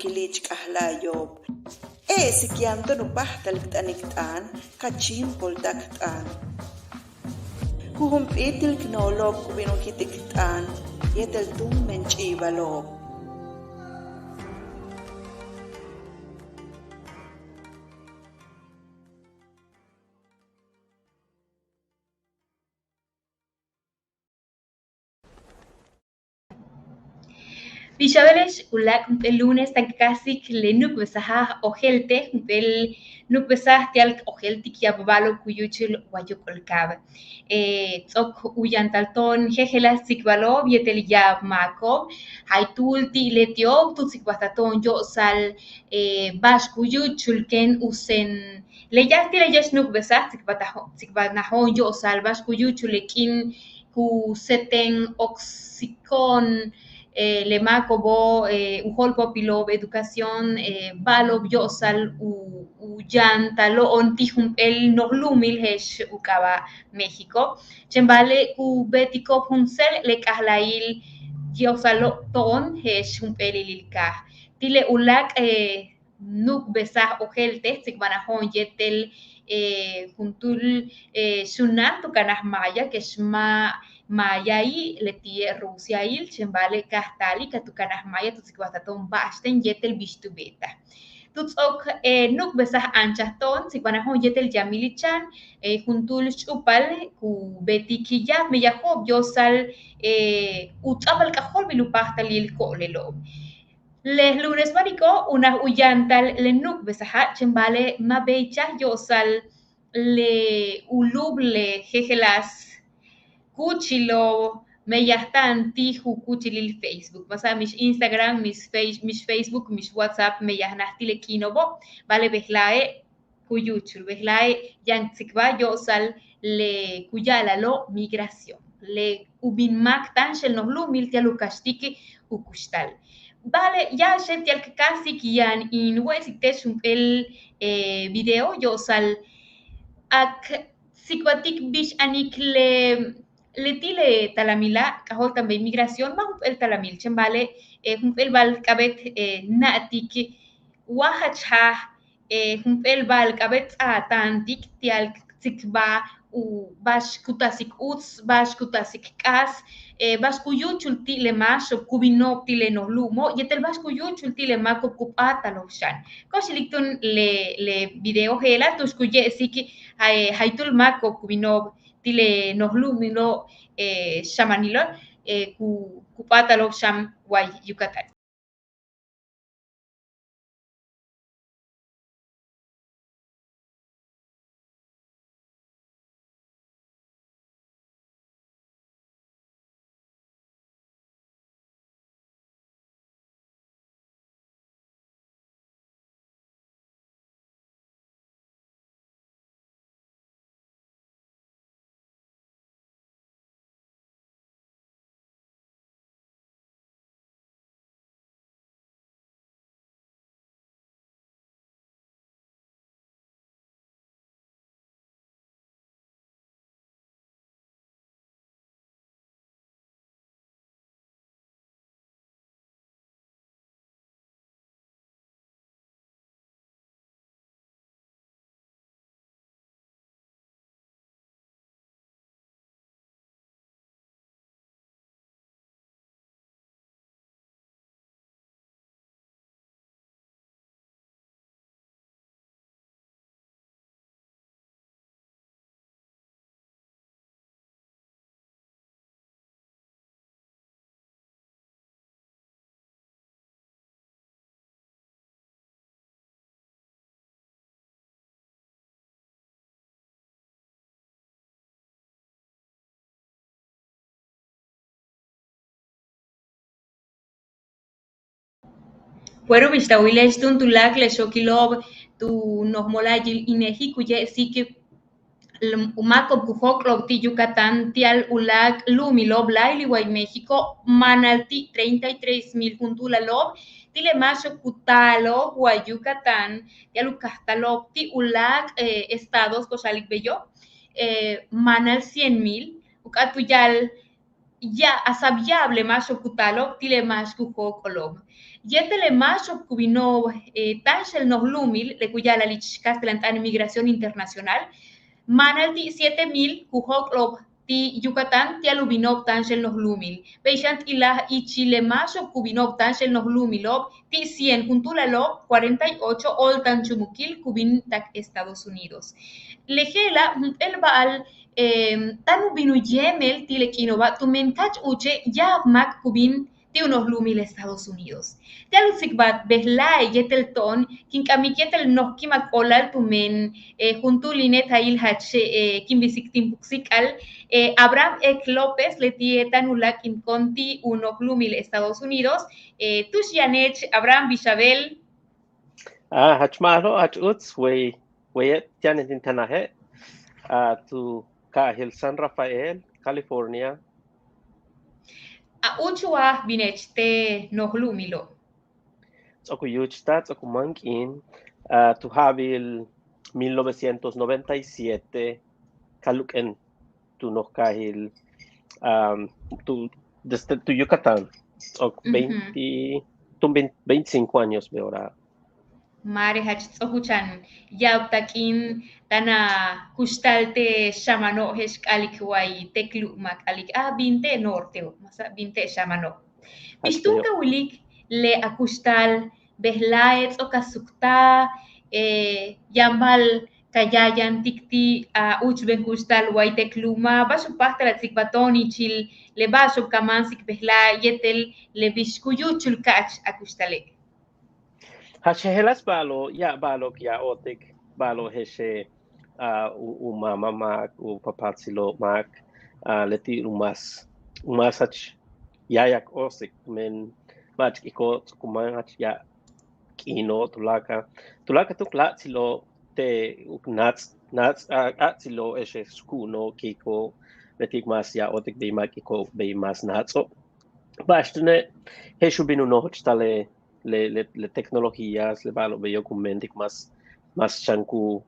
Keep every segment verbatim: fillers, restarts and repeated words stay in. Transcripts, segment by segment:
K ilich k'ajla'ayo'ob. E'esik yaan to'on u páajtalil k t'anik t'aan, ka chíimpolta'ak t'aan. Jujump'íitil k noolo'ob ku bin u jit'ik t'aan yéetel túumben ch'i'ibalo'ob. Bix a beele'ex u láak' jump'éel lunes táan k káajsik le nu'ukbesajal ojéeltej, jump'éel nu'ukbesaj ti'al k ojéeltik ya'ab ba'alo'ob ku yúuchul way yóok'ol kaab. Ts'o'ok u yantal to'on jejeláas tsikbalo'ob yéetel ya'ab máako'ob, jaytúul ti' leti'ob tu tsikbaltaj to'on yo'osal ba'ax ku yúuchul kéen u seen le yaan ti' le yéex nu'ukbesaj tsikbaltaj tsikbalnajo'on yo'osal ba'ax ku yúuchul le k'iin ku seten oksiko'on le máako'obo', u jo'olpóopilo'ob educación, ba'alo'ob yo'osal u u yantalo'on ti' jump'éel noj lu'umil je'ex u k'aaba' México. Chéen ba'ale' ku beetiko'ob juntséel le k'ajla'il yo'osalo' to'on je'ex jump'éel ilil kaaj ti' le u láak' nu'ukbesaj ojéeltej tsikbalnajo'on yéetel juntúul xunáan tu kanaj maaya kex ma' maayail leti'e' Rusiail, chéen ba'ale' ka j taalik ka tu kanaj maaya tu tsikbaltaj to'on ba'axten yéetel bix tu beetaj. Tu ts'o'ok nu'ukbesaj anchaj to'on tsikbalnajo'on yéetel Yamili Chan, juntúul xch'úupal ku beetik ya'ab meyajo'ob yo'osal u ts'a'abal k'ajóolbil u páajtalil ko'olelo'ob. Le lunes máaniko' unaj u yantal le nu'ukbesaja', chéen ba'ale' ma' béeychaj yo'osal le u lúubul le jejeláas kúuchilo'ob meyajta'an ti' u kúuchilil Facebook, ma' sa'an mix Instagram, mix Face, mix Facebook, mix WhatsApp meyajnaj ti' le k'iino'obo', ba'ale' bejla'e' ku yúuchul, bejla'e' yaan k tsikbal yo'osal le ku ya'ala'alo' migración, le u bin máak táanxel noj lu'umil ti'al u kaxtik u kuxtal. Ba'ale' yáaxe' ti'al k káajsik yaan in we'esik te'ex jump'éel video yo'osal k tsikbaltik bix anik le leti' le talamila' k'ajóolta'an bey migración ma' jump'éel talamil, chéen ba'ale' jump'éel ba'al k'a'abéet na'atik wa jach jaaj jump'éel ba'al k'a'abéet ts'aatáantik ti'al k tsikbal u ba'ax ku taasik uts, ba'ax ku taasik k'aas, ba'ax ku yúuchul ti' le máaxo'ob ku bino'ob ti' le noj lu'umo' yéetel ba'ax ku yúuchul ti' le máako'ob ku p'áatalo'ob xan. Ko'ox ilik túun le le video je'ela' tu'ux ku ye'esik jaytúul máako'ob ku bino'ob ti' le noj lu'umilo' xamanilo' ku ku p'áatalo'ob xan way Yucatán. Bueno, bix ta wile'ex túun tuláakal le xookilo'ob tu noj mola'ayil INEGI ku ye'esik u máako'ob ku jóok'olo'ob ti' Yucatán ti'al uláak' lu'umilo'ob láayli' way México, maanal ti' treinta y tres mil juntúulalo'ob ti' le máaxo'ob ku taalo'ob way Yucatán ti'al u kajtalo'ob ti' uláak' estados ko'ox a'alik beyo', maanal cien mil, u k'áat u ya'al ya a sab ya'ab le máaxo'ob ku taalo'ob ti' le máax ku jóok'olo'ob. Yéetel le máaxo'ob ku bino'ob táanxel noj lu'umil, le ku ya'ala'al ich kastelan t'aan migración internacional, máanal ti' siete mil ku jóok'olo'ob ti' Yucatán ti'al u bino'ob táanxel noj lu'umil. Bey xan t'ilaj ichil le máaxo'ob ku bino'ob táanxel noj lu'umilo'ob ti' cien, juntúulalo'ob cuarenta y ocho óolta'an chúumukil ku bin tak Estados Unidos. Le je'ela' jump'éel ba'al táan u bin u yéemel ti' le k'iino'oba' tumen ka'ach úuche' ya'ab máak ku bin ti' u noj lu'umil Estados Unidos. Ti'al u tsikbalt bejla'e' yéetel to'on kin k'amik yéetel noj ki'imak óolal tumen juntúul in éet jaayil jach kin bisik tin puksi'ik'al Abraham Eck López, leti'e' táan u láak'intiko'on ti' u noj lu'umil Estados Unidos. Tu'ux yanech Abraham, bix a beel? Jach ma'alob, jach uts, wey, weye' ti'anen tin tanaje' tu kaajil San Rafael, California. A úuch wa binech te' noj lu'umilo'? Ts'o'ok u yúuchtal, ts'o'ok u máan k'iin, tu ja'abil mil novecientos noventa y siete ka luk'en tu noj kaajil tu desde tu Yucatán, ts'o'ok veinte, tun veinticinco años be'ora. Mare, jach ts'o'ok u chan ya'ab taak'in táan a kuxtal te' xamano' je'ex k'alik way te' k lu'uma' k'alik a bin te' norteo', masa' bin te' xamano'. Bix túun ka wilik le a kuxtal bejla'e' ts'o'ok a suktal, yaan ba'al ka yaayantik ti' a úuchben kuxtal way te' k lu'uma', ba'ax u páajtal a tsikbalt to'on ichil le ba'axo'ob ka máansik bejla'e' yéetel le bix ku yúuchul ka'ach a kuxtale'? Jach jejeláas ba'alo'ob, ya'ab ba'alo'ob ku ya'abtik ba'alo'ob je'exe' u máamal máak, u papatsilo'ob máak, leti' u más, u más jach yaayak óoltik, men ma' jach k'iko'ob ts'o'ok u máan jach ya'ab k'iino'ob tuláakal, tuláakal tu k láak'tsilo'ob te' u náats', náats' a k'áatsilo'ob je'ex ku'uno'ob, kiiko'ob, leti' u más ya'abtik bey ma' k'iko'ob bey más náats'o'ob. Ba'ax túune' je'ex u bin u nojochtal le, le, le tecnologías, le ba'alo'ob beyo' ku mentik más, más xan ku,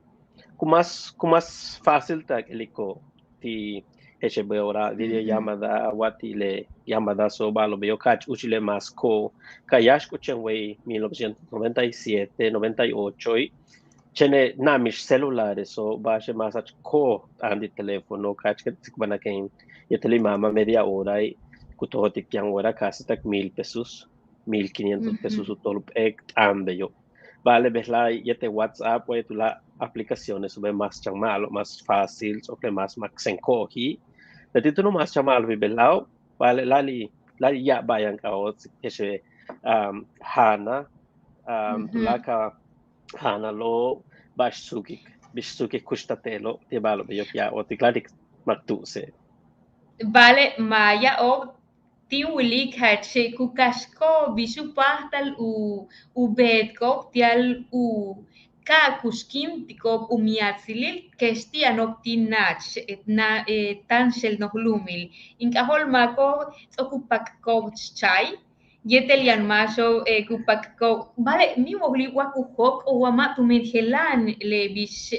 ku más, ku más fácil ta k iliko'ob ti' je'exe' be'ora videollamada wa ti' le llamadaso', ba'alo'ob beyo' ka'ach úuchile' más ko'ob, ka yáax k'uchen wey mil novecientos noventa y siete, noventa y ocho, chéene' na'an mix celulareso', ba'axe' más jach ko'ob t'aan ti' teléfono, ka'ach k tsikbalnaken yéetel in máamal media hora, ku tojotik yaan hora casi tak mil pesos, mil quinientos pesos u tojol u p'éel k t'aan beyo'. Ba'ale' bejla'e' yéetel WhatsApp wa yéetel u láak' aplicacioneso'obe' más chan ma'alob, más fácil, ts'o'ok le más ma' k seen ko'oji'. Leti' túuno' más chan ma'alobi' bejla'o', ba'ale' láayli', láayli' ya'ab ba'al yaan k a'otsik je'exe' jáanal, tuláakal jáanalo'ob, ba'ax suukik, bix suukik kuxtal te'elo', ti' ba'alo'ob beyo' k ya'abtik, láayli' ma' k tu'ubse'. Ba'ale' maaya'ob, tin wilik jach ku kaxtiko'ob bix u páajtal u, u beetiko'ob ti'al u ka'akuxkintiko'ob u miatsilil kex ti' yano'ob ti' náach, na, táanxel noj lu'umil. In k'ajóol máako'ob ts'o'ok u pak'iko'ob chay, yéetel yaan máaxo'ob ku pak'iko'ob, ba'ale' mi' wojli' wa ku jóok'ol wa ma' tumen jela'an le bix,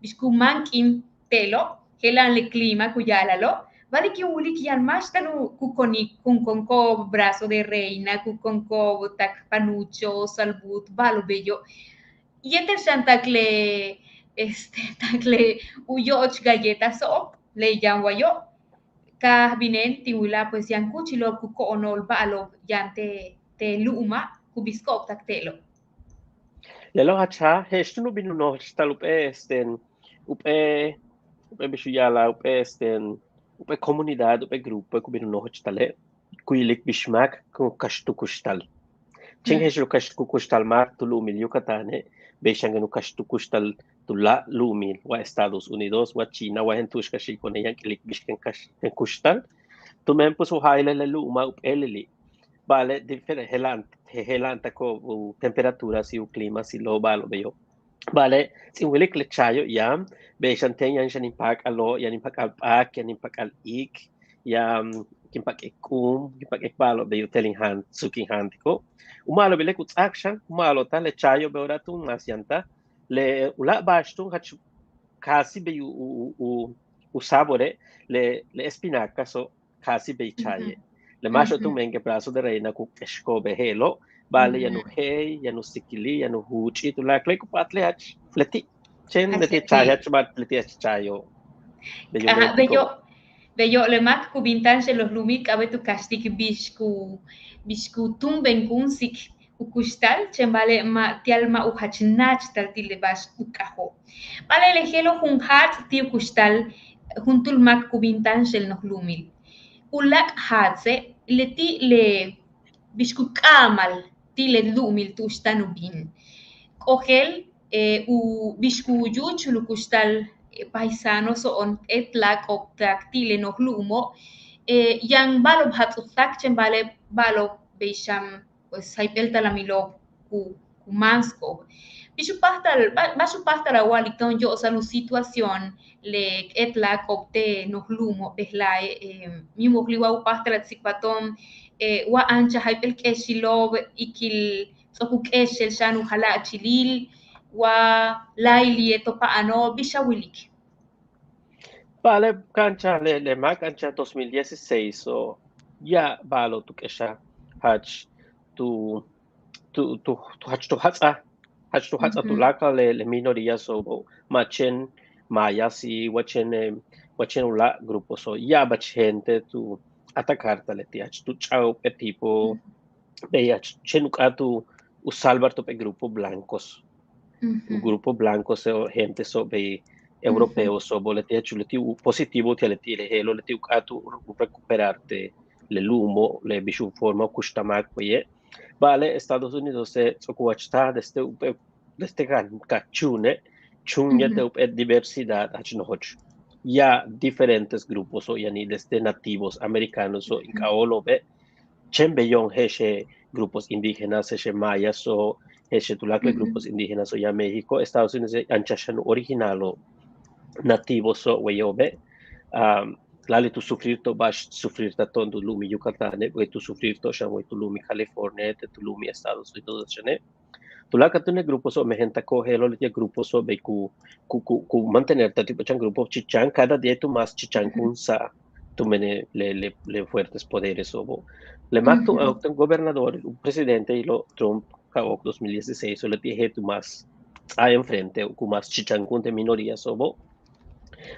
bix ku máan k'iin te'elo', jela'an le clima ku ya'ala'alo'. Ba'ale' kin wilik yaan máax táan u ku konik, ku konko'ob brazo de reina, ku konko'ob tak panucho, salbut, ba'alo'ob beyo'. Yéetel xan tak le, este, tak le u yo'och galletaso'ob, le yaan wayo', ka binen tin wilaj pues yaan kúuchilo'ob ku ko'onol ba'alo'ob yaan te', te' lu'uma' ku bisiko'ob tak te'elo'. Lelo' jach jaaj, je'ex túun u bin u nojochtal jump'éel, este, jump'éel, jump'éel bix u ya'ala'al, jump'éel, este, jump'éel comunidad, jump'éel grupo ku bin u nojochtale', ku yilik bix máak ku kaxt u kuxtal. Chéen je'ex u kaxt u kuxtal máak tu lu'umil Yucatane', bey xan ken u kaxt u kuxtal tuláak' lu'umil wa Estados Unidos wa China wa je'en tu'ux ka xi'iko'one' yaan k ilik bix ken kaxt ken kuxtal. Tumen pues wa ja'ile' le lu'uma' jump'éelili', ba'ale' diferente, jela'an, jela'antako'ob u temperaturas y u climas y lo ba'alo'ob beyo'. Ba'ale' ts'in wilik le chayo' yaan, bey xan teen yaan xan in pak'alo', yaan in pak'al p'ak, yaan in pak'al iik, yaan kin pak'ik k'uum, kin pak'ik ba'alo'ob beyo' te'el in jaant, suuk in jaantiko'. U ma'alobile' ku ts'áak xan, u ma'alobta'al le chayo' be'ora túun más yantal, le uláak' ba'ax túun jach casi bey u, u, u, u sabore', le, le espinacaso', casi bey cha'aye'. Le máaxo'ob tumen que Brazo de Reina ku k'exiko'obe' je'elo', ba'ale' yaan u je'ey, yaan u sikili', yaan u juuch'i', tuláakale' ku p'áatale' jach leti'. Chéen leti' cha'ay, jach ba'al leti' jach cha'ayo'. Beyo', beyo', le máak ku bin táanxel noj lu'umil k'a'abéet u kaxtik bix ku, bix ku túumbenkúunsik u kuxtal, chéen ba'ale' ma' ti'al ma' u jach náachtal ti' le ba'ax u k'ajo'. Ba'ale' le je'elo' jun jaats' ti' u kuxtal juntúul máak ku bin táanxel noj lu'umil. U láak' jaatse' leti' le bix ku k'a'amal ti' le lu'umil tu'ux táan u bin. K'ojel, u bix ku yúuchul u kuxtal paisanoso'on, éet láak'o'ob tak ti' le noj lu'umo', yaan ba'alo'ob jaats' u táak, chéen ba'ale' ba'alo'ob bey xan pues jayp'éel talamilo'ob ku, ku máansko'ob. Bix u páajtal, ba'ax u páajtal a wa'alik to'on yo'osal u situación le k éet láak'o'ob te' noj lu'umo', bejla'e' mi wojli' wa u páajtal a tsikbal to'on wa anchaj jayp'éel k'eexilo'ob ikil ts'o'ok u k'eexel xan u jala'achilil wa láayli' yéetel u pa'ano'ob, bix a wilik. Ba'ale' ka anchaj le, le máak anchaj dos mil dieciséiso' ya'ab ba'alo'ob tu k'exaj jach tu, tu, tu, tu jach tu jats'aj, jach tu jats'aj tuláakal le, le minoríaso'obo', ma' chéen mayasi', wa chéen, wa chéen uláak' gruposo', ya'abach gente tu atacarta'al leti', jach tu ch'a'aj jump'éel tipo bey jach chéen u k'áat u salvar tu jump'éel grupo blancos. U grupo blancos, genteso' bey europeoso'obo', leti' jach leti' u positivo ti'al leti' le je'elo' leti' u k'áat u recuperarte' le lu'umo', le bix u forma u kuxtal máak waye'. Ba'ale' Estados Unidose' ts'o'ok u jach táaj desde u, desde ka, ka chuune', chuun yéetel jump'éel diversidad jach nojoch. Ya'ab diferentes gruposo' yaani' desde nativos americanoso' in k'aj óolo'obe', chéen beyo'on je'ex e' grupos indígenas, je'ex e' mayaso', je'ex e' tuláakal e' grupos indígenaso' yaan México, Estados Unidos, anchaj xan u originalo' nativoso' waye'obe', láayli' tu sufrirto'ob ba'ax sufrirta'al to'on tu lu'umil Yucatane', way tu sufrirto'ob xan way tu lu'umil Californiae', tu lu'umil Estados Unidos xane'. Tuláakal túune' gruposo' mejen tak je'elo' leti' gruposo' bey ku, ku, ku, ku mantenerta'al ti' jump'éel chan grupo chichan, cada día tu más chichankúunsa'al tumen le, le, le fuertes podereso'obo'. Le máak tu, a, gobernador, u presidente, ilo' Trump, ka ook dos mil dieciséiso', leti' je'el tu más ts'áa enfrente, ku más chichankúun te' minoríaso'obo'.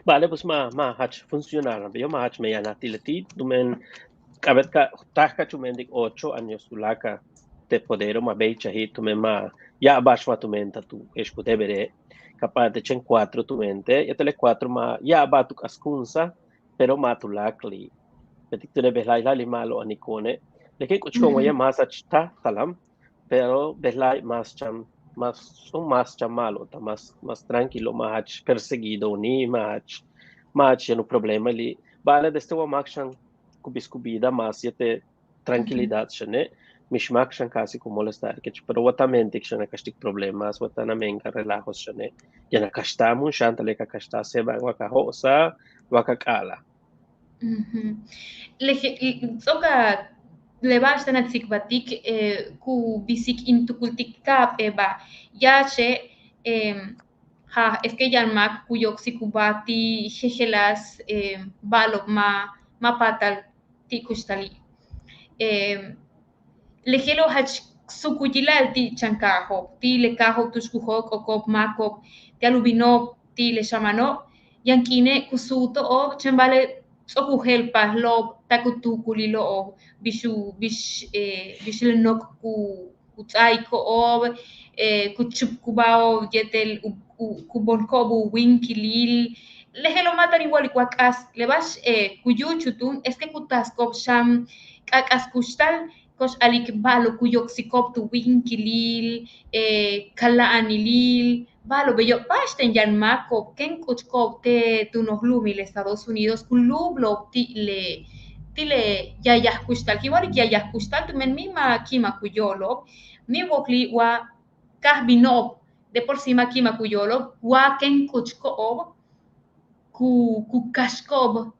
Ba'ale' pues ma', ma' jach funcional, beyo' ma' jach meyanaj ti' leti', tumen k'a'abéet ka táaj ka chumentik ocho años tuláakal te' podero' ma' béeychaji', tumen ma' ya'ab ba'ax ma' tu meentaj tu je'ex ku debere', ka p'áat chéen cuatro tu meente', yéetel le cuatro ma' ya'ab ba'al tu k'askúunsaj, pero ma' tuláakali'. Beetik túune' bejla'e' láayli' ma'alob aniko'one', le kéen k'uchko'on waye' más jach táaj talam, pero bejla'e' más chan, más, más chan ma'alobtaj, más, más tranquilo, ma' jach perseguidooni', ma' jach, ma' jach yaan u problemaili'. Ba'ale' desde wa máak xan ku bisik u vida más yéetel tranquilidad xane', mix máak xan casi ku molestarkech, pero wa táan a meentik xan a kaxtik problemas, wa táan a meenkal relajos xane', yaan a kaxta'al mun xan taal le ka kaxta'al séeba'an wa ka jo'osaj, wa ka k'a'alaj. Le je-, ts'o'ok a le ba'ax táan a tsikbaltik, ku bisik in tukultik ka'ap'éel ba'al yáaxe', ja, es que yaan máak ku yoksikubáa ti' jejeláas ba'alo'ob ma', ma' paatal ti' kuxtali'. Le je'elo' jach suuk u yila'al ti' chan kaajo'ob, ti' le kaajo'ob tu'ux ku jóok'o'ob máako'ob ti'al u bino'ob ti' le xamano', yaan k'iine' ku suuto'ob, chéen ba'ale' ts'o'ok u je'elpajlo'ob tak u tuukulilo'ob bix u, bix, bix le nok' ku, ku ts'áaiko'ob, ku chupkubáajo'ob yéetel u, u, ku boonko'ob u wíinkilil. Le je'elo' ma' táan in wa'alik wa k'aas, le ba'ax ku yúuchul túun es que ku taasko'ob xan k'aak'as kuxtal, ko'ox a'alik ba'alo'ob ku yoksiko'ob tu wíinkilil, kala'anilil, ba'alo'ob beyo', ba'axten yaan máako'ob kéen k'uchko'ob te' tu noj lu'umil Estados Unidos ku lúubulo'ob ti' le, ti' le yaayaj kuxtal. Kin wa'alik yaayaj kuxtal tumen míin ma' ki'imak u yóolo'ob, míin wojli' wa káaj bino'ob, de por sí ma' ki'imak u yóolo'ob, wa kéen k'uchko'ob ku, ku kaxko'ob,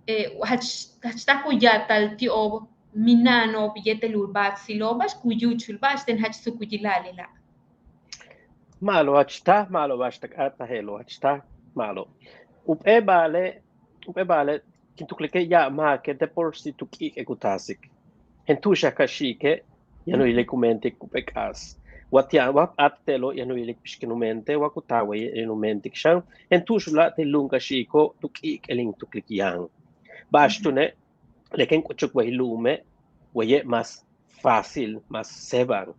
jach, jach táaj ku yaatal ti'ob mina'ano'ob yéetel u baatsilo'ob, ba'ax ku yúuchul, ba'axten jach suuk u yila'al lela'. Ma'alob, jach táaj, ma'alob, ba'ax tak a'ataj je'elo', jach táaj, ma'alob. Jump'éel ba'ale', jump'éel ba'ale' kin tuklike' ya'ab máake' de por sí tu k'i'ike' ku taasik. Je'en tu'uxak ka xi'ike' yaan u yilik u meentik jump'éel k'aas. Wa ti'an wa p'áat te'elo' yaan u yilik bix kin u meente' wa ku taal waye' yaan u meentik xan. Je'en tu'ux u láak' ti' lu'um ka xi'iko' tu k'i'ike' le in tuklik yaan. Ba'ax túune' le kéen k'uchuk way lu'ume' waye' más fácil, más séeba'an.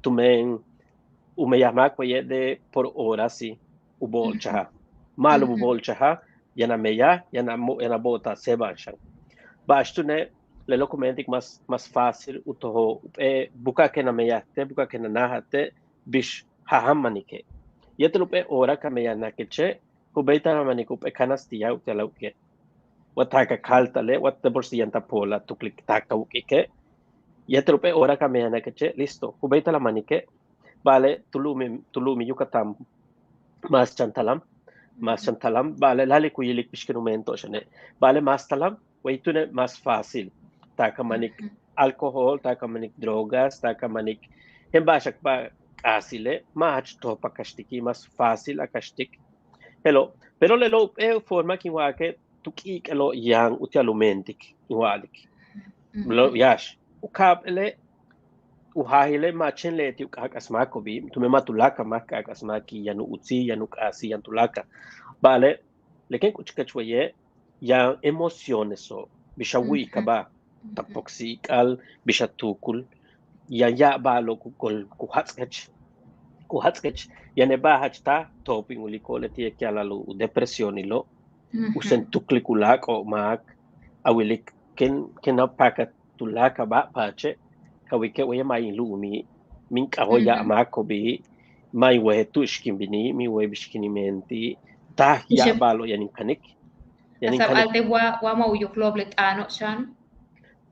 Tumen u meyaj máak waye' de por hora sí u bo'olchajal. Ma'alob u bo'olchajal, yaan a meyaj, yaan a mo yaan a bo'otaj séeba'an xan. Ba'ax túune' lelo' ku meentik más más fácil u tojol jump'éel buka'aj kéen a meyajte' buka'aj kéen a náaja'te' bix ja'aj a manike'. Yéetel jump'éel hora ka meyajnakeche' ku béeytal a manik jump'éel canastilla uti'al a wike'. Wa taak a káltale' wa de por sí yaan ta pool a tuklik taak a wuk'ike'. Yéetel jump'éel hora ka meyajnakeche' listo ku béeytal a manike'. Ba'ale' tu lu'umil tu lu'umil Yucatán más chan talam, más chan talam. Ba'ale' láayli' ku yilik bix kin u meento'ob xane'. Ba'ale' más talam way túune' más fácil taak a manik alcohol, taak a manik drogas, taak a manik je'en ba'axak ba'al k'aasile' ma' jach tóop a kaxtiki', más fácil a kaxtik. Je'elo' pero lelo' jump'éel forma kin wa'alike' tu k'i'ike'elo' yaan uti'al u meentik in wa'alik. Yáax u ka'ap'éele' u jaajile' ma' chéen leti' u k'aak'as máako'obi' tumen ma' tuláakal máak k'aak'as máaki', yaan u utsi', yaan u k'aasi', yaan tuláakal. Ba'ale' le kéen k'uchukech waye' yaan emocioneso' bix a wu'uyikabal, ta poksi'ik'al, bix a tuukul, yaan ya'ab ba'alo'ob ku jats'kech, ku jats'kech. Yaane' ba'al jach táaj tóop in wiliko'ob leti' ku ya'ala'al u depresiónilo', u sen tuklik u láak'o'ob máak, a wilik kéen kéen a páakal tuláakal ba'al paache', ka wilike' waye' ma' in lu'umil, míin k'ajóol ya'ab máako'obi', ma' in wojel tu'ux kin bini', míin wojel bix kin in meenti', táaj ya'ab ba'alo'ob yaan in kanik. Yaan in kanik.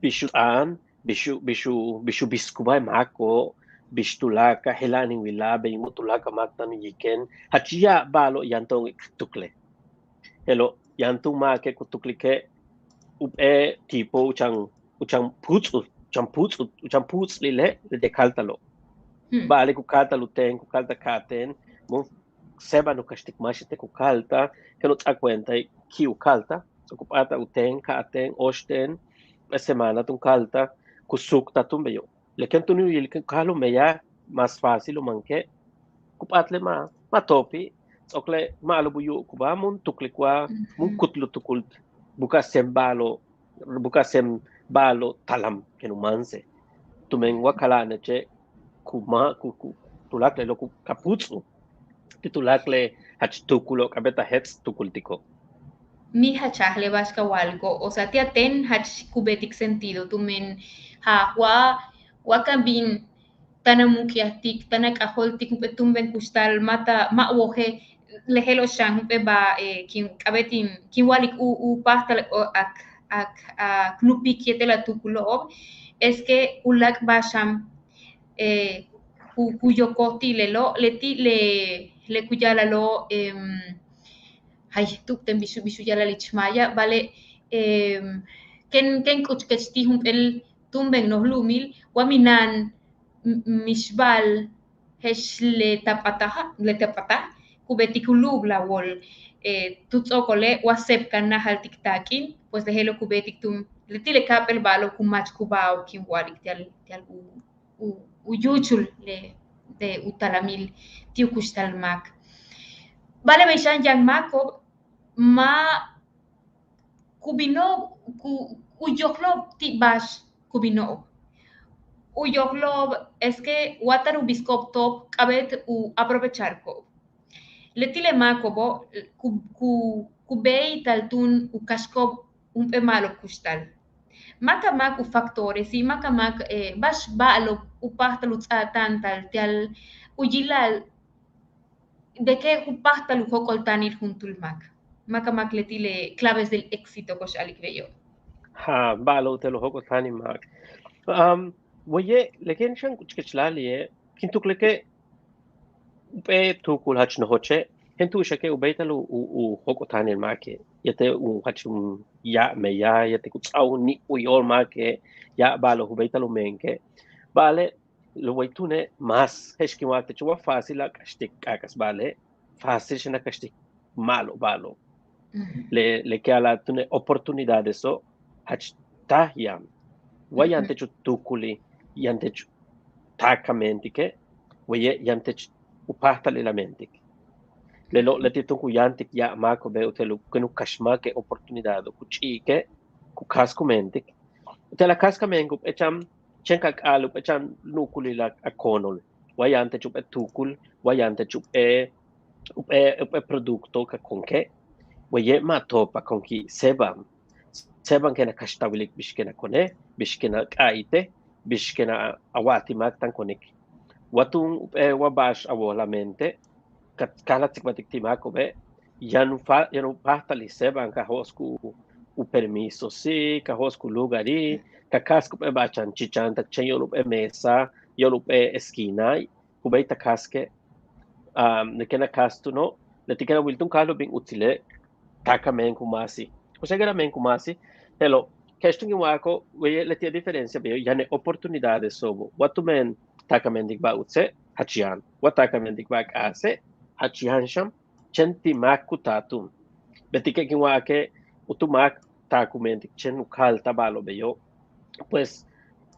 Bix u t'aan, bix u bix u bix u bisikubáa máako'ob, bix tuláakal jela'an in wilaj, bey in wóol tuláakal máak táan u yiken, jach ya'ab ba'alo'ob yaan to'on k tukle'. Je'elo' yaan túun máake' ku tuklike' jump'éel tipo u chan u chan puuts' u chan puuts' u chan puuts'lile' de káltalo'. Ba'ale' ku káltal u teen, ku káltal ka'atéen, mun séeba'an u kaxtik máax yéetel ku káltal, kéen u ts'áa cuenta ki' u káltal, ts'o'ok u p'áatal u teen, ka'atéen, óoxtéen, jump'éel semana túun káltal, ku suuktal túun beyo'. Le kéen túun u yilik káajal u meyaj más fácil u manike', ku p'áatale' ma' ma' tóopi', ts'o'okole' ma'alob u yu'ubikubáa mun tuklik wa mun kutl u tukul buka'aj séen ba'alo'ob, buka'aj séen ba'alo'ob talam kéen u máansej. Tumen wa kala'aneche' ku ma' ku ku tuláakal lelo' ku ka puuts'u ti' tuláakal le jach tuukulo'ob k'a'abéet a jets' tukultiko'. Mi jach jaaj le ba'ax ka wa'aliko', o sea, ti' a téen jach ku beetik sentido tumen jaaj wa wa kan bin táan a mu'uk'yajtik, táan a k'ajóoltik jump'éel túumben kuxtal ma' ta ma' wojel. Le je'elo' xan jump'éel ba'al kin k'a'abéet in kin wa'alik u u páajtal k nupik yéetel a tuukulo'ob, es que u láak' ba'al xan ku ku yokol ti' lelo', leti' le le ku ya'ala'alo', jay tu'ubten bix u bix u ya'ala'al ich maaya, ba'ale' kéen kéen k'uchukech ti' jump'éel túumben noj lu'umil wa mina'an mixba'al je'ex le ta p'ataja' le ta p'ataj ku beetik u lu'ubul a wóol tu ts'o'okole' wa séeb ka náajaltik taak'in, pues le je'elo' ku beetik túun leti' le ka'ap'éel ba'alo'ob ku machkubáajo'ob kin wa'alik ti'al ti'al u u yúuchul de de u talamil ti' u kuxtal máak. Ba'ale' bey xan yaan máako'ob ma' ku bino'ob ku u yojlo'ob ti' ba'ax ku bino'ob. U yojlo'ob es que wa táan u bisiko'ob tóop k'a'abéet u aprovecharko'ob. Leti' le máako'obo' ku ku ku béeytal túun u kaxko'ob jump'éel ma'alob kuxtal. Máakalmáak u factores y máakalmáak ba'ax ba'alo'ob u páajtal u ts'a'atáanta'al ti'al u yila'al de que u páajtal u jóok'oltáanil juntúul máak. Máakalmáak leti' le claves del éxito ko'ox a'alik beyo'. Jaa, ba'alo'ob te'elo' jóok'oltáanil máak. Waye' le kéen xan k'uchukech láayli'e' kin tuklike' jump'éel tuukul jach nojoche', kéen tu'uxake' u béeytal u u jóok'oltáanil máake' yéetel u jach ya'ab meyaj yéetel ku ts'áa u níib u yóol máake', ya'ab ba'alo'ob u béeytal u meenke'. Ba'ale' le way túune' más je'ex kin wa'al teche' wa fácil a kaxtik k'aak'as ba'ale' fácil xan a kaxtik ma'alob ba'alo'ob. Le le ke a'ala'al túune' oportunidadeso' jach taj yaan. Wa yaan tech u tuukulil, yaan tech u taakal meentike', waye' yaan tech u páajtalil a meentik. Lelo' leti' túun ku yáantik ya'ab máako'obe' uti'al u kéen u kaxmake' oportunidado' ku ch'i'ike', ku káajsik u meentik. Uti'al a káajsik a meentik jump'éel chan chéen ka k'a'al jump'éel chan nu'ukulil a koonol. Wa yaan tech jump'éel tuukul, wa yaan tech jump'éel jump'éel jump'éel producto ka konke', waye' ma' toop a konki' séeba'an. Séeba'an kéen a kaxt a wilik bix kéen a kone', bix kéen a k'a'ayte', bix kéen a wa'ati' máak táan konik. Wa túun jump'éel wa ba'ax a wojel a meente', ka ka la tsikbaltik ti' máako'obe', yaan u fa yaan u páajtalil séeba'an ka jo'osik u permisosik, ka jo'osik u lugari', ka káajsik jump'éel ba'al chan chichan tak chéen yóok'ol jump'éel mesa, yóok'ol jump'éel esquina, ku béeytal a káajsike'. Le kéen a káajsik túuno', leti' kéen a wil túun káajal u bin utsile', taakal meen ku maasi. Ku seguir a meen ku maasi. Je'elo', kex túun kin wa'ako', waye' leti' a diferencia beyo', yaan le oportunidadeso'obo'. Wa tumen taakal meentik ba'al utse', jach yaan. Wa taakal meentik ba'al k'aase', jach yaan xan. Chéen ti' máak ku taal túun. Beetike' kin wa'ake', juntúul máak taak u meentik chéen u kaalta'al ba'alo'ob beyo'. Pues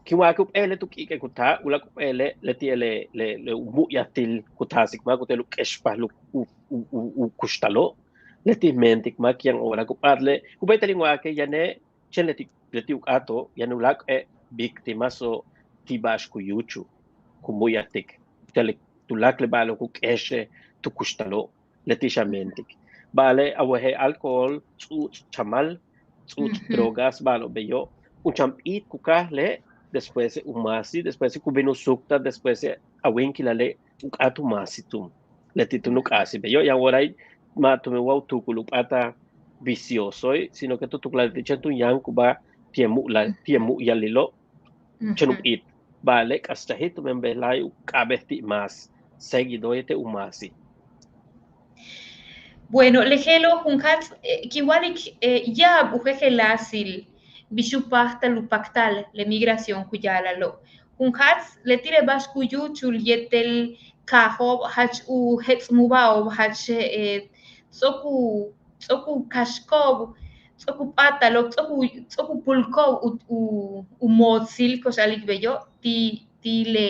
kin wa'ake' jump'éele' tu k'iike' ku taal, uláak' jump'éele' leti'e' le le le u mu'uyajtil ku taasik máak uti'al u k'expajal u u u kuxtalo'. Leti' meentik máak yaan hora ku p'áatale', ku béeytal in wa'ake' yane' chéen leti' leti' u k'áato'ob yaan uláak'e' víctimaso' ti' ba'ax ku yúuchul, ku mu'uyajtik uti'al le tuláakal le ba'alo'ob ku k'éexel tu kuxtalo'. Leti' xan meentik. Ba'ale' a wojel alcohol, ts'u'uts' chamal, ts'u'uts' drogas, ba'alo'ob beyo', jun chan p'íit ku káajale', despuese' u maasi, despuese' ku bin u suuktal, despuese' a wíinkilale' u k'áat u maasi túun. Leti' túun u k'aasil beyo', yaan horae' ma' tumen wa u tuukul u p'áatal viciosoe', sino que tu tukulaj leti' chéen túun yáankuba ti' le mu'uyalilo', chéen u p'íit. Ba'ale' k'a'abéetchi' tumen bejla'e' u k'a'abéet ti' más seguido yéetel u maasi. Bueno, le je'elo' junjaats' kin wa'alik ya'ab u jejeláasil bix u páajtal u paktal le migración ku ya'ala'alo'. Junjaats' leti' le ba'ax ku yúuchul yéetel kaajo'ob jach u jets'muba'ob jach ts'o'ok u ts'o'ok u kaxko'ob, ts'o'ok u p'áatalo'ob, ts'o'ok u ts'o'ok u pulko'ob u u mootsil ko'ox a'alik beyo' ti' ti' le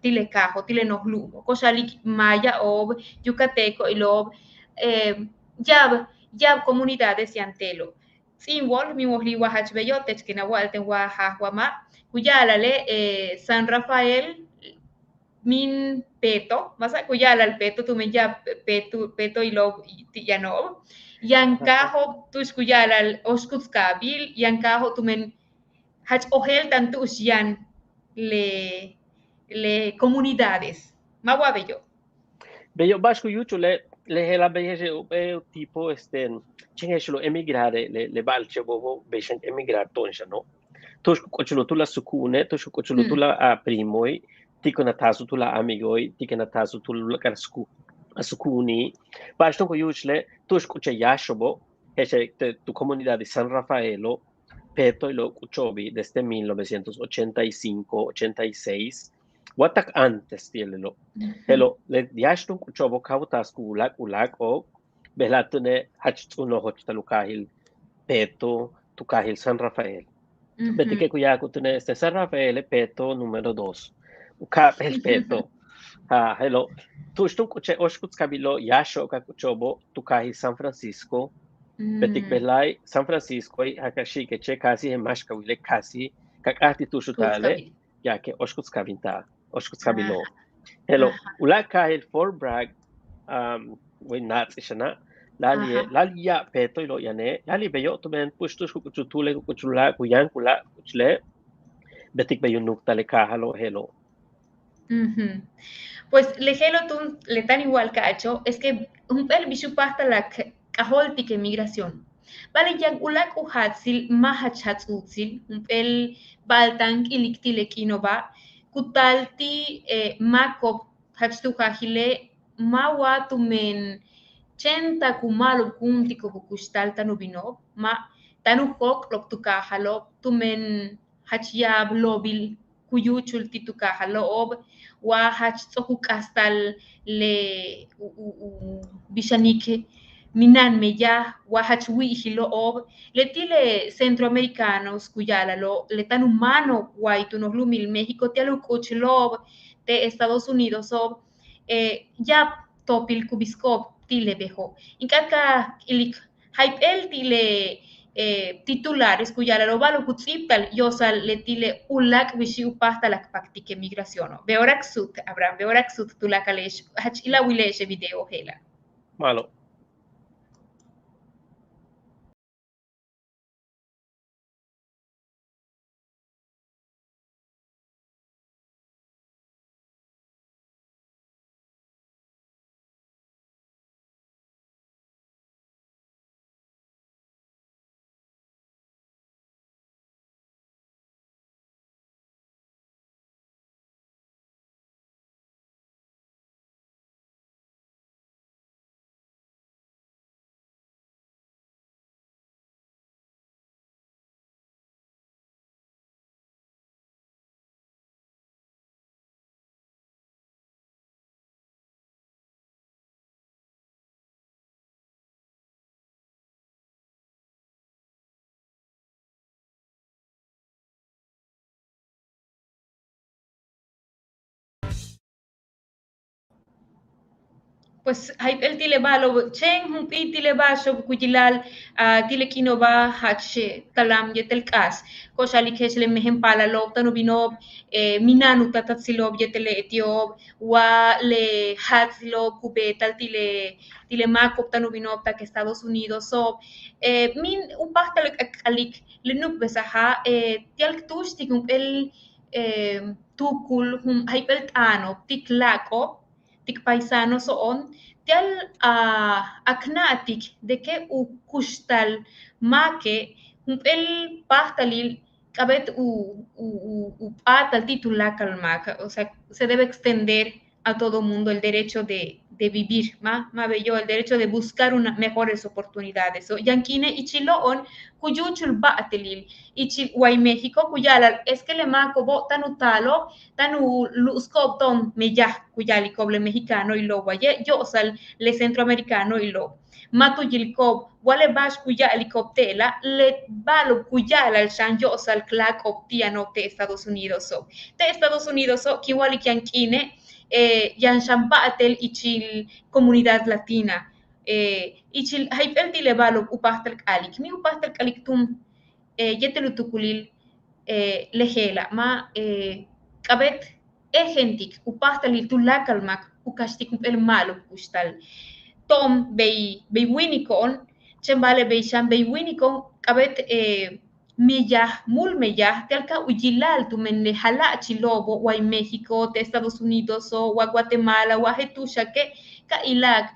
ti' le kaajo', ti' le noj lu'umo', ko'ox a'alik maya'ob, yucatecoilo'ob, ya'ab ya'ab comunidades yaan te'elo'. Ts'íin wóol, min wojli' wa jach beyo', teech ken a wa'al ten wa jaaj wa ma', ku ya'ala'ale' San Rafael, min Peto, máasa' ku ya'ala'al Peto tumen ya'ab Peto Petoilo'ob ti' yano'ob. Yaan kaajo'ob tu'ux ku ya'ala'al Oxkutzcabil, yaan kaajo'ob tumen jach ojéelta'an tu'ux yaan le le comunidades. Ma' wa beyo'. Beyo' ba'ax ku yúuchule', le je'ela' bey je'ex jump'éel tipo este chéen je'ex u emigrar le le ba'alche'obo' bey xan emigrar to'on xano'. Tu'ux ku k'uchul juntúul a suku'une', tu'ux ku k'uchul juntúul a primoe', ti' kun a taas juntúul a amigoe', ti' kun a taas juntúul a suku'uni'. Ba'ax túun ku yúuchule' tu'ux k'uche' yáaxo'obo', je'ex tu comunidad de San Rafaelo', Petoilo'ob k'ucho'obi' desde mil novecientos ochenta y cinco, ochenta y seis, wa tak antes ti'e' lelo'. Je'elo' le yáax túun k'ucho'obo' ka u taasik uláak' uláak'o'ob, bejla' túune' jach ts'u' nojoch ti'al u kaajil Peto, tu kaajil San Rafael. Beetike' ku ya'ala'al túune' este San Rafaele' Peto número dos, u ka'ap'éel Peto. Je'elo' tu'ux túun k'uche' Oxkutzcabilo' yáaxo'ob ka k'ucho'obo' tu kaajil San Francisco. Beetik bejla'e' San Franciscoe' ja' ka xi'ikeche' casi je'el máax ka wile' casi ka k'áat ti' tu'ux u taale' ya'ake' Oxkutzcabil taal, Oxkutzcabilo'. Je'elo' uláak' kaajil Fort Bragg, way naats'il xana', láayli'e' láayli' ya'ab Petoilo'ob yane', láayli' beyo' tumen pu'ux tu'ux ku k'uchul tuule' ku k'uchul uláak' ku yáankuláak' k'uchule'. Beetik bey u nuuktal le kaajalo' je'elo'. Pues le je'elo' túun le táan in wa'al ka'acho' es que jump'éel bix u páajtal k k'ajóoltik emigración. Ba'ale' yaan uláak' u jaatsil ma' jach jats'utsil, jump'éel ba'al táan k ilik ti' le k'iino'oba' ku taal ti' máako'ob jach tu jaajile' ma' wa tumen chéen tak u ma'alobkúuntiko'ob u kuxtal táan u bino'ob, ma' táan u jóok'olo'ob tu kaajalo'ob tumen jach ya'ab loobil ku yúuchul ti' tu kaajalo'ob, wa jach ts'o'ok u k'astal le u u bix yanik mina'an meyaj wa jach wi'ijilo'ob, leti' le centroamericanos ku ya'ala'alo' le táan u máanob way tu noj lu'umil México ti'al u k'uchulo'ob te' Estados Unidoso'ob, ya'ab tóopil ku bisiko'ob ti' le bejo'. In k'áat ka k ilik jayp'éel ti' le titulares ku ya'ala'alo' ba'alo'ob ku ts'íibta'al yo'osal leti' le uláak' bixi' u páajtal k paktike migraciono'. Be'ooráa k suut, Abraham, be'ooráa k suut tuláakale'ex, jach ilawile'ex le video je'ela'. Ma'alob. Pues jayp'éel ti' le ba'alo'ob, chéen jump'íit ti' le ba'axo'ob ku yila'al ti' le k'iino'oba' jach talam yéetel k'aas. Ko'ox a'alik je'ex le mejen paalalo'ob táan u bino'ob mina'an u taatatsilo'ob yéetel le leti'ob wa le jaatsilo'ob ku beeta'al ti' le ti' le máako'ob táan u bino'ob tak Estados Unidoso'ob. Míin u páajtal k a'alik le nu'ukbesaja' ti'al k túuxtik jump'éel tuukul jun jayp'éel t'aano'ob ti' k láak'o'ob ti' k paisanoso'on ti'al a k na'atik de que u kuxtal máake' jump'éel páajtalil k'a'abéet u u u p'áatal ti' tuláakal máak, o sea, se debe extender a todo mundo el derecho de de vivir, ma' ma' beyo', el derecho de buscar una mejores oportunidades. Yaan k'iine' ichilo'on ku yúuchul ba'atelil ichil way México ku ya'ala'al es que le máako'obo' táan u taalo'ob táan u lu'usiko'ob to'on meyaj, ku ya'aliko'ob le mexicanoilo' waye' yo'osal le centroamericanoilo'. Ma' tu yiliko'ob wa le ba'ax ku ya'aliko'ob te'ela' le ba'alo'ob ku ya'ala'al xan yo'osal k láak'o'ob ti' yano'ob te' Estados Unidoso'. Te' Estados Unidoso' kin wa'alik yaan k'iine' yaan xan ba'atel ichil comunidad latina, ichil jayp'éel ti' le ba'alo'ob u páajtal k a'alik. Míin u páajtal k a'alik túun yéetel u tuukulil le je'ela', ma' k'a'abéet e gentik u páajtalil tuláakal máak u kaxtik jump'éel ma'alob kuxtal. To'on bey bey wíiniko'on, chéen ba'ale' bey xan bey wíiniko'on k'a'abéet meyaj, múul meyaj ti'al ka u yila'al tumen le jala'achilo'obo' way México, te' Estados Unidoso', wa Guatemala, wa je'el tu'uxake' ka ila'ak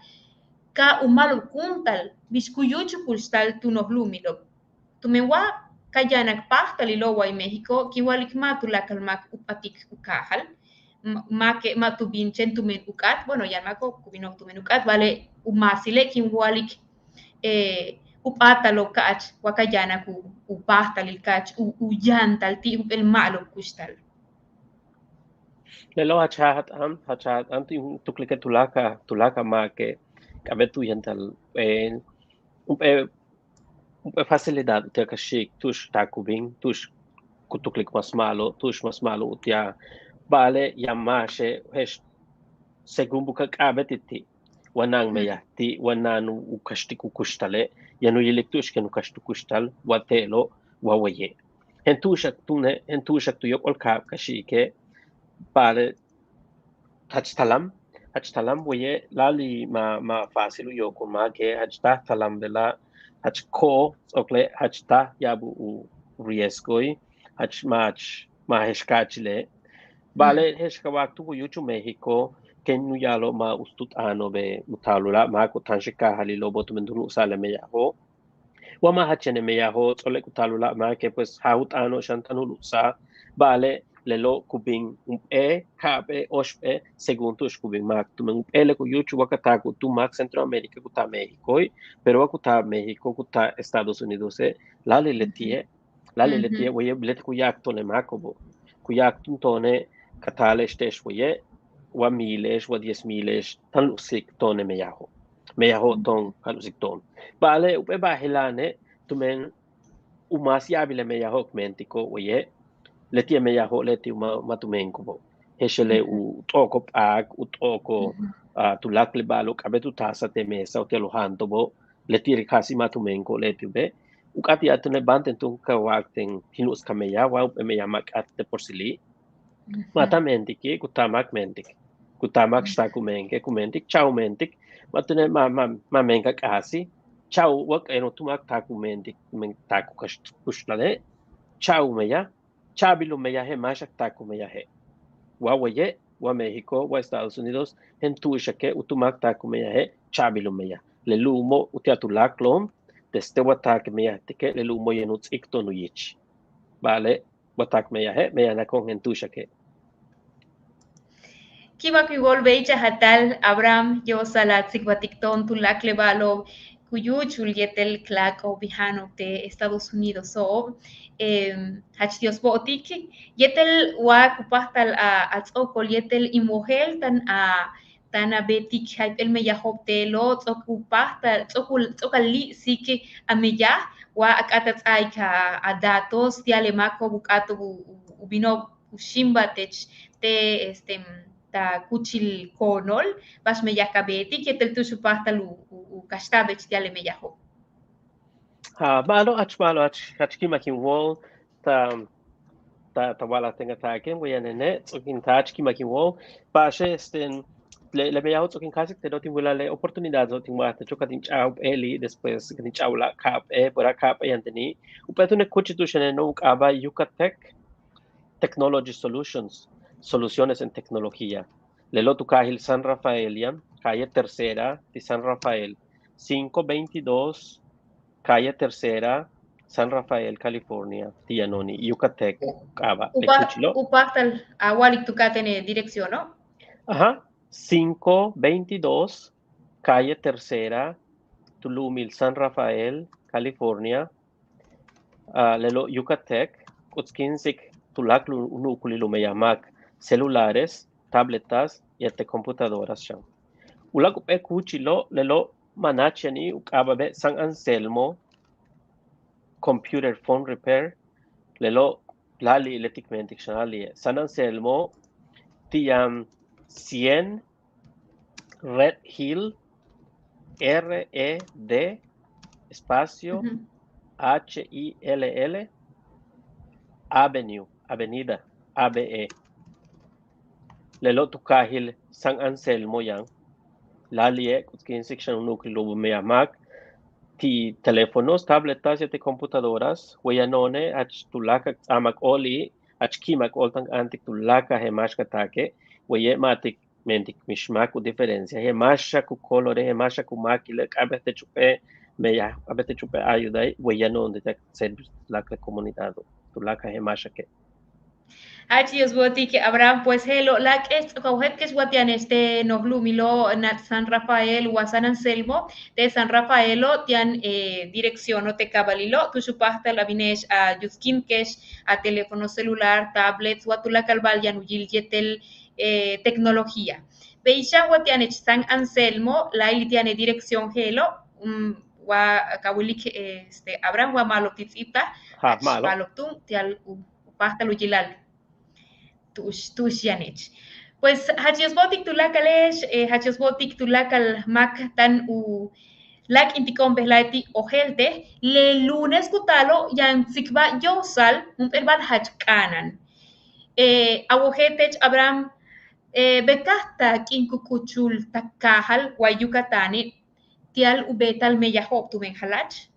ka u ma'alobkúunta'al bix ku yúuchul u kuxtal tu noj lu'umilo'ob. Tumen wa ka yanak páajtalilo' way México, kin wa'alik ma' tuláakal máak u p'atik u kaajal. Máake' ma' tu bin chéen tumen u k'áat, bueno, yaan máako'ob ku bino'ob tumen u k'áat, ba'ale' u maasile' kin wa'alik u p'áatalo' ka'ach wa ka yanak u páajtalil ka'ach u yantal ti' jump'éel ma'alob kuxtal. Lelo' jach jaaj a t'aan, jach jaaj a t'aan tin tuklike' tuláakal tuláakal máake' k'a'abéet u yantal jump'éel jump'éel facilidad uti'al ka xi'ik tu'ux taak u bin tu'ux ku tuklik mas ma'alob tu'ux mas ma'alob uti'al. Ba'ale' yaan máaxe' je'ex según buka'aj k'a'abéet ti' wa mina'an meyaj ti' wa mina'an u kaxtik u kuxtale', yaan u yilik tu'ux ken u kaxt u kuxtal wa te'elo' wa waye'. Je'en tu'uxak túune' je'en tu'uxak tu yóok'ol kaab ka xi'ike'. Ba'ale' jach talam jach talam waye' láayli' ma' ma' fácil u yook'ol máake' jach taj talam bejla'. Jach ko'oj ts'o'okole' jach taj ya'ab u riesgoil jach ma' jach ma' je'ex ka'achile'. Ba'ale' je'ex ka wa'ak tu ku yúuchul México ken u ya'alo'ob ma' uts tu t'aano'obe' u taal u láak' máako'ob táanxel kaajalilo'obo' tumen tu lu'usa'al le meyajo'. Wa ma' jach yaan le meyajo' ts'o'ole' ku taal u láak' máake' pues jaaj u t'aano'ob xan táan u lu'usa'al. Ba'ale' lelo' ku bin jump'éel ka'ap'éel óoxp'éel según tu'ux ku bin máak tumen jump'éele' ku yúuchul wa ka taak u tu'un máak Centroamérica ku taal Méxicoil, pero wa ku taal México ku taal Estados Unidose' láayli' leti'e' láayli' leti'e' waye' leti' ku ya'ak to'on le máako'obo' ku ya'ak túun to'one' ka taale'ex te'ex waye' wa miile'ex wa diez miile'ex táan lu'sik to'on le meyajo'. meyajo' to'on, káajal u siik to'on. Ba'ale' jump'éel ba'al jela'ane' tumen u más ya'abil le meyajo' k meentiko' waye', leti' le meyajo' leti' u ma' ma' tu meenko'obo'. Je'ex le u t'o'okol p'aak, u t'o'okol tuláakal le ba'alo' k'a'abéet u taasa'al te' mesa uti'al u jaanto'obo', leti' le casi ma' tu meenko'ob leti' u bej. U k'áat u ya'al túune' ba'anten túun ka wa'ak ten kin u'us ka meyaj wa jump'éel meyaj ma' k'áat te' porsili'. Ma' táan meentiki', ku taal máak meentik. Ku taal máak xtaak u meenke', ku meentik, cha'aj u meentik. Ma' túune' ma' ma' ma' meenkaj k'aasi. Cha'aj u wa'ak, eh, no, tu máak taak u meentik, men taak u kaxt kuxtale'. Cha'aj u meyaj, cha'abil u meyaje', máaxak taak u meyaje'. Wa waye', wa México, wa Estados Unidos, je'en tu'uxake', u tu máak taak u meyaje', cha'abil u meyaj. Le lu'umo' uti'al tuláakalo'on, desde wa taak meyajtike', le lu'umo' yaan u ts'íik to'on u yich. Ba'ale' wa taak meyaje', meyajo'on je'en tu'uxake'. Ki'imak in wóol bey chajata'al Abraham Yo'osal a tsikbaltik to'on tuláakal le ba'alo'ob ku yúuchul yéetel k láak'o'ob bija'ano'ob te' Estados Unidoso'ob. Em, jach Dios bo'otik yéetel wa ku páajtal a, a ts'o'okol yéetel in wojéelta'an a táan a beetik jayp'éel meyajo'ob te'elo', ts'o'ok u páajtal, ts'o'ok u, ts'o'ok a li'isik a meyaj wa a k'áat a ts'áaik a, a datos ti'al le máako'ob u k'áato'ob u, u, u bino'ob u xíimbal teech te', este, ta kúuchil koonol, ba'ax meyaj ka beetik yéetel tu'ux u páajtal u, u, u kaxta'abeech ti'al le meyajo'. Ja', ma'alob, jach ma'alob, jach, jach ki'imak in wóol ta, ta, ta wa'alaj ten a taake', wa yaan nene', ts'o'ok in taal, jach ki'imak in wóol. Ba'axe', este, le, le meyajo' ts'o'ok in káajsik te'elo', tin wilaj le oportunidado' tin wa'aj techo', ka tin ch'a'aj u p'éeli', después ka tin ch'a'aj u láak' ka'ap'éel, pura ka'ap'éel yaan teni'. Jump'éel túune' kúuchil tu'ux yaneno' u k'aaba' Yucatec Technology Solutions, Soluciones en Tecnología. Lelo' tu kaajil San Rafael yaan, calle Tercera ti' San Rafael, cinco veintidós calle Tercera, San Rafael, California, ti' yano'oni', Yucatec u k'aaba'. Le kúuchilo', u páajtal a wa'alik tu ka'atéen e direcciono'. Ajá, cinco veintidós calle Tercera, tu lu'umil San Rafael, California, a, lelo' Yucatec, k'utzkíinsik tuláakal u nu'ukulil u meyaj máak, celulares, tabletas, yéetel computadoras xan. U láak' jump'éel kúuchilo', lelo' manach yaan u k'aaba'e' San Anselmo Computer Phone Repair, lelo' láayli' leti' k meentik xan láayli'e'. San Anselmo ti' yaan cien Red Hill, R E D espacio H I L L Avenue, Avenida, A V E. Lelo' tu kaajil San Anselmo yaan. Láayli'e' k'utzkíinsik xan u nu'ukulil u meyaj máak ti' teléfonos, tabletas yéetel computadoras. Wa yano'one' jach tuláakal k ts'áamak óoli', jach ki'imak óol táan k áantik tuláakal je'el máax ka taake'. Waye' ma'atik meentik mix máak u diferencia, je'el máaxak u colore', je'el máaxak u máakile', k'a'abéet teech jump'éel meyaj, k'a'abéet teech jump'éel ayudae', wa yano'on ti' k servir tuláakal le comunidado', tuláakal je'el máaxake'. Jach Dios bo'otik Abraham, pues je'elo' láak'e'ex, ts'o'ok a wojéeltike'ex wa ti' yane'ex te' noj lu'umilo' San Rafael wa San Anselmo. Te' San Rafaelo' ti' yaan e direcciono' te' kaabalilo', tu'ux u páajtal a bine'ex a yutskíintike'ex a teléfono celular, tablets wa tuláakal ba'al yaan u yil yéetel e tecnología. Bey xan wa ti' yane'ex San Anselmo, láayli' ti' yaan e dirección je'elo', wa ka wilik este Abraham wa ma'alob ti' ts'íibtaj, jach ma'alob túun ti'al u páajtal u yila'al tu'ux tu'ux yane'ex. Pues jach Dios bo'otik tuláakale'ex, jach Dios bo'otik tuláakal máak táan u láak'intiko'on bejla'e' ti' ojéeltej. Le lunes ku taalo' yaan tsikbal yo'osal jump'éel ba'al jach k'a'ana'an. A wojéeltech Abraham, beeta'aj taak'in ku k'uchul ta kaajal way Yucatane' ti'al u beeta'al meyajo'ob tumen jala'ach?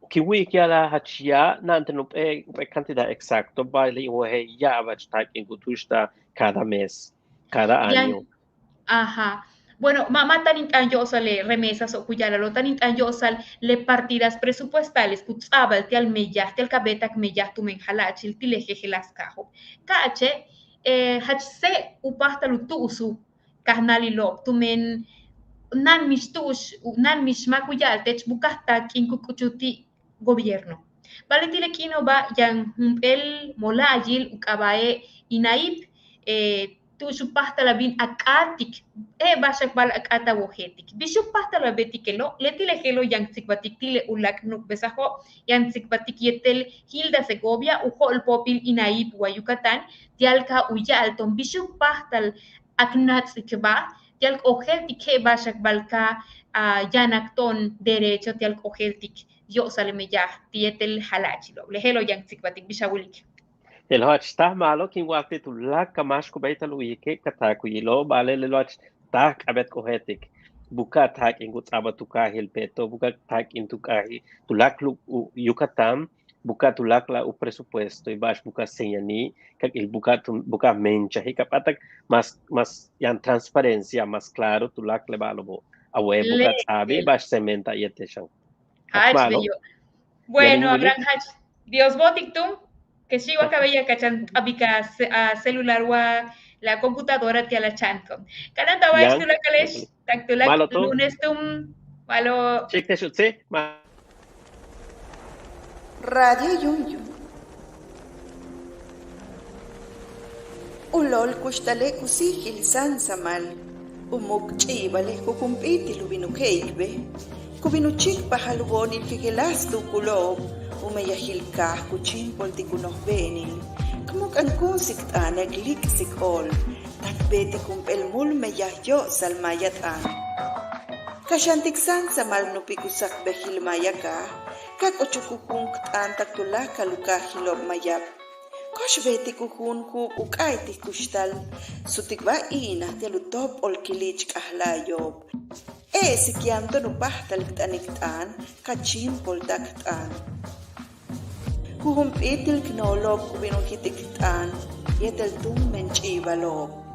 Kin wu'uyik ya'alaj jach ya'ab, na'an ten jump'éel jump'éel cantidad exacto ba'ale' in wojel ya'abach taak'in ku tu'ux ta cada mes, cada año. Ajá. Bueno, ma' ma' táan in t'aan yo'osal le remesaso' ku ya'ala'alo', táan in t'aan yo'osal le partidas presupuestales ku ts'a'abal ti'al meyaj, ti'al ka beeta'ak meyaj tumen jala'achil ti' le jejeláas kaajo'ob. Ka'ache' jach séeb u páajtal u tu'ubul kajnáalilo'ob tumen na'an mix tu'ux, na'an mix máak u ya'al teech buka'aj taak'in ku k'uchul ti' gobierno. Ba'ale' ti' le k'iino'oba' yaan jump'éel mola'ayil u k'aaba'e' INAIP, tu'ux u páajtal a bin a k'áatik, je'e ba'axak ba'al a k'áat a wojéeltik. Bix u páajtal a beetik je'elo', leti' le je'elo' yaan k tsikbaltik ti' le uláak' nu'ukbesajo', yaan k tsikbaltik yéetel Hilda Segovia, u jo'olpóopil INAIP wa Yucatán, ti'al ka u ya'al to'on bix u páajtal k náats'ikbáa, ti'al k ojéeltik je'e ba'axak ba'al ka yanak to'on derecho ti'al k ojéeltik yo'osal meyaj ti' yéetel jala'achilo'ob. Le je'elo' yaan k tsikbaltik, bix a wilik. Je'elo' jach táaj ma'alob, kin wa'alik ti' tuláakal máax ku béeytal u'uyike' ka taak u yilo', ba'ale' lelo' jach táaj k'a'abéet k ojéeltik. Buka'aj taak'in ku ts'a'abal tu kaajil Peto, buka'aj taak'in tu kaajil tuláakal u Yucatán, buka'aj tuláakal u presupuesto y ba'ax buka'aj señani', ka k il buka'aj tu buka'aj menchaji', ka p'áatak más más yaan transparencia, más claro tuláakal le ba'alo'obo'. A wéey buka'aj ts'a'abi' ba'ax cementa yéetel xan. Jach beyo'. Bueno, Abraham, jach Dios bo'otik túun. Kex wa ka béeyak ka chan k'abik a celular wa la computadora ti'al a cha'antiko'on. Kanáantal ba'ax tuláakale'ex, tak tuláakal lunes túun. Ma'alob. Chíikte'ex utsil. Radio Yúuyum. U lool kuxtale' ku síijil sáamsamal. U muuk' ch'i'ibalile' jujump'íitil u bin u je'ik bej. Ku bin u chíikpajal u boonil jejeláas tuukulo'ob. U meyajil kaaj ku chíimpoltik u nojbe'enil. K mu'uk'ankúunsik t'aane' k líik'sik óol. Tak beetik jump'éel múul meyaj yo'osal maaya t'aan. Kaxantik sáamsamal nupik u sakbejil maaya kaaj. Ka k'uchuk u juum k t'aan tak tuláakal u kaajilo'ob Mayab. Ko'ox beetik u juum ju'ub u k'a'aytik kuxtal. Sutikbáa i'inaj ti'al u tóop'ol kili'ich k'ajla'ayo'ob. E'esik yaan to'on u páajtal k t'anik t'aan, ka chíimpolta'ak t'aan. Jujump'íitil k noolo'ob ku bin u jit'ik t'aan yéetel túumben ch'i'ibalo'ob.